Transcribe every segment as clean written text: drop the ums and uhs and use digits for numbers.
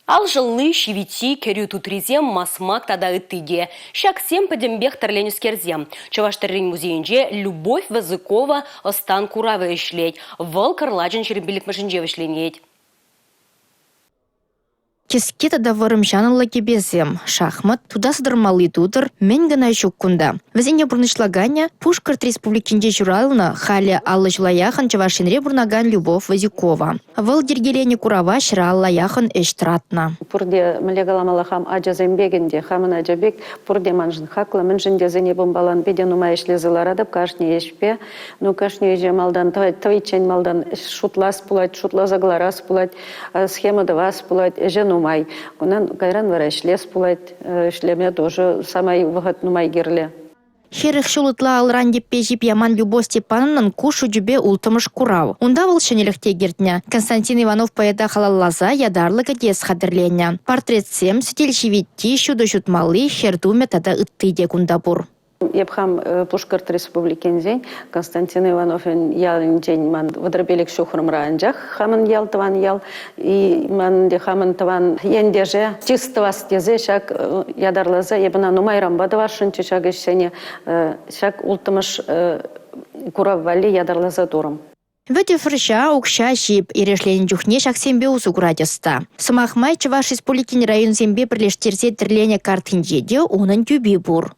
Алшӑлли, ҫивитти, кӗрӳ тутрисем, масмак тата ытти те. Ҫаксем пӗтӗмпех тӗрленӗскерсем. Чӑваш тӗррин музейӗнче Любовь Вазыкова ӑстан куравӗ ӗҫлет. Вӑл кӑрлачӑн 25-мӗшӗнче вӗҫленет. Кӗске тата вӑрӑм ҫанӑллӑ кӗпесем, шахмат, тута сӑтӑрмалли тутӑр мӗн кӑна ҫук кунта. Вӗсене пурнӑҫлаканӗ Пушкӑрт Республикинче ҫуралнӑ, халӗ 50 ҫула яхӑн Чӑваш Енре пурӑнакан Любовь Вазюкова. Вӑл йӗркеленӗ курава ҫӗралла яхӑн ӗҫ тӑратнӑ. Пурте, мӗнле каламалла, хам ачасем пек ӗнтӗ, хамӑн ача пек, пурте маншӑн хаклӑ. Мӗншӗн тесен эпӗ унпалан питӗ нумай ӗҫлесе ларатӑп кашни ӗҫпе. Ну, кашни ӗҫе малтан, тӑвиччен малтан шутлас пулать, шутласа кӑларас пулать, схема тӑвас пулать, ӗҫӗ нумай. Унтан кайран вара ӗҫлес пулать, ӗҫлеме тоже самай вӑхӑт нумай кирлӗ. 40 ҫул ытла алран йӗппе ҫип яман Любовь Степановнӑн ку шучӗпе улттӑмӗш курав. Унта вӑл ҫӗнӗлӗх те кӗртнӗ. Константин Иванов поэта халалласа ятарлӑ кӗтес хатӗрленӗ. Портретсем, сӗтел ҫивитти, ҫутӑ ҫутмалли, хӗр тумӗ тата ытти те кунта пур. Эп хам Пушкӑрт Республикинчен, Константин Ивановӑн ялӗнчен ман 35 ҫухрӑмра анчах хамӑн ял, тӑван ял. И ман хамӑн тӑван ентеше чыс тӑвас тесе ҫак ятарласа эп ӑна нумайранпа тӑвасшӑнччӗ ҫак ӗҫсене. Ҫак улттӑмӗш курав валли ятарласа турӑм. Вӗтӗ фрҫа, укҫа, ҫип эрешленӗ чухне ҫаксемпе усӑ курать ӑста. Сӑмах май, Чӑваш Республикин районсемпе пӗрлештерсе тӗрленӗ карттинче те унӑн тӳпи пур.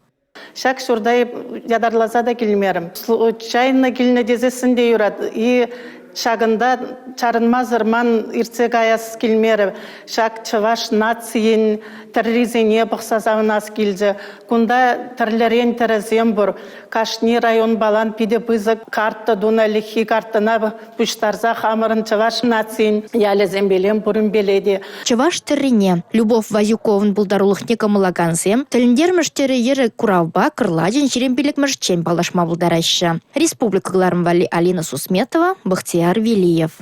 Ҫак ҫурта эп ятарласа та килмерӗм. Случайно килнӗ тесессӗн те юрать. И ҫакӑнта чарӑнмасӑр ман иртсе каяс килмерӗ. Ҫак чӑваш нацийӗн тӗррисене пӑхса савӑнас килчӗ. Кунта тӗрлӗрен тӗрӗсем пур. Кашни районпалан питӗ пысӑк карттӑ тунӑ ӗлӗкхи карттӑна пуҫтарса хамӑрӑн чӑваш нацийӗн ялӗсемпеле пуринпеле те. Чӑваш тӗррине, Любовь Вазюковӑн пултарулӑхне кӑмӑллакансем тӗлӗнтермӗш тӗрӗ-йӗрӗ куравпа кӑрлачӑн 25-мӗшчен паллашма пултараҫҫӗ. Республика кӑларӑм валли Алина Сусметова, Бахтияр Велиев.